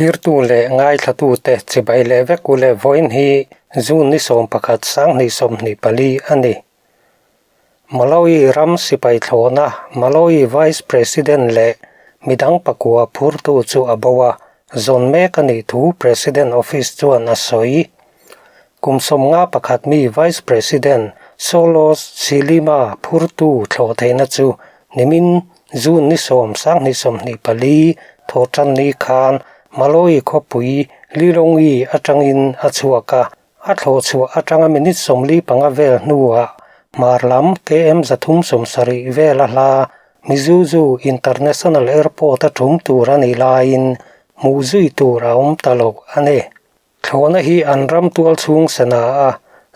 Thlirtu leh ngaithlatute chibai leh vek u le vawiin hi June ni 11 2024 a ni. Malawi ram sipai thlawhna Malawi Vice President leh midang pakua phurtu chu a bo a, zawn mek a nih thu President Office chuan a sawi. Kum 51 mi Vice President Saulos Chilima phurtu thlawh theihna chu nimin June ni 10 2024 thawhtan ni khan Malawi khawpui Lilongwe atangin a chhuak a, a thlawh chhuah atanga minute 45 vel hnuah hmar lam KM 370 vel a hla Mzuzu International Airport a tum tur a nih laiin hmuh zui tur a awm ta lo a ni. Thlawhna hi an ram tual chhung sana a,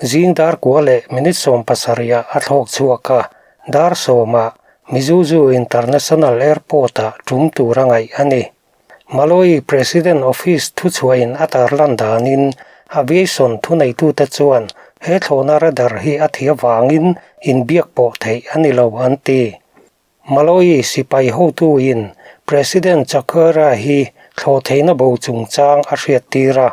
zing dar kua leh minute 70 ah a thlawk chhuak a, dar 10 ah Mzuzu International Airport ah tum tur a ngaih a ni. Malawi President Office thuchhuahin a tarlan danin aviation thuneitute chuan he thlawhna radar hi a thi avangin inbiak pawh theih a ni lo an ti. Malawi sipai hotuin President Chakwera hi thlawh theihna bo chungchang a hriattir a.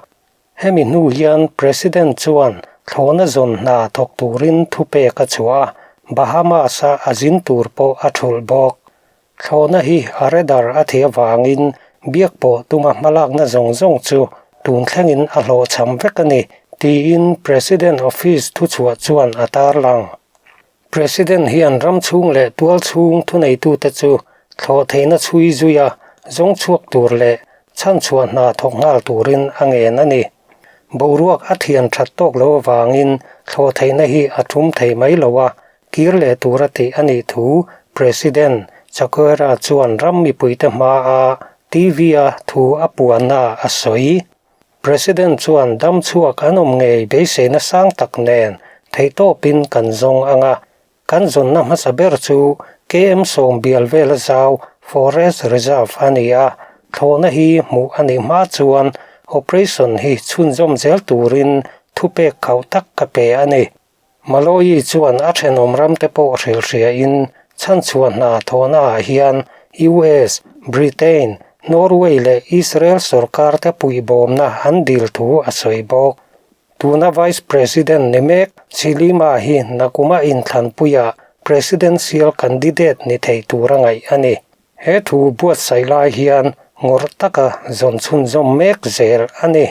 Hemi hnu hian President chuan thlawhna zawn hna thawk turin thupek a chhuah a, Bahamas-a a zin tur pawh a thulh bawk. Thlawhna hi a radar a thih avangin biak pawh tuma hmalakna zawng zawng chu tun thlengin a hlawhchham vek a ni, tiin President Office thuchhuah chuan a tarlang. President hian ram chhung leh tual chhung thuneitute chu thlawh theihna chhui zui a, zawng chhuak tur leh chhanchhuah hna thawk nghal turin a ngen a ni. Boruak a thian that tawk lo avangin thlawh theihna hi a tum thei mai lo a, kir leh tura tih a nih thu President Chakwera chuan ram mipuite hmaa TV-a thu a puanna a sawi. President chuan dam chhuak an awm ngei beiseina sang tak nen theihtawpin kan zawng ang a, kan zawnna hmasa ber chu KM 10 bial vela zau Forest Reserve a ni a, thlawhna hi hmuh a nih hma chuan operation hi chhunzawm zel turin thupek khauh tak ka pe a ni. Malawi chuan a thenawm ramte pawh hrilhhriain chhanchhuah hna thawhnaah hian US, Britain, Norway leh Israel sorkar te puihbawmna an dil thu a sawi bawk. Tuna Vice President ni mek Chilima hi nakuma inthlanpuiah presidential candidate ni thei tur a ngaih a ni. He thu buatsaih lai hian ngawrh taka zawn chhunzawm mek zel a ni.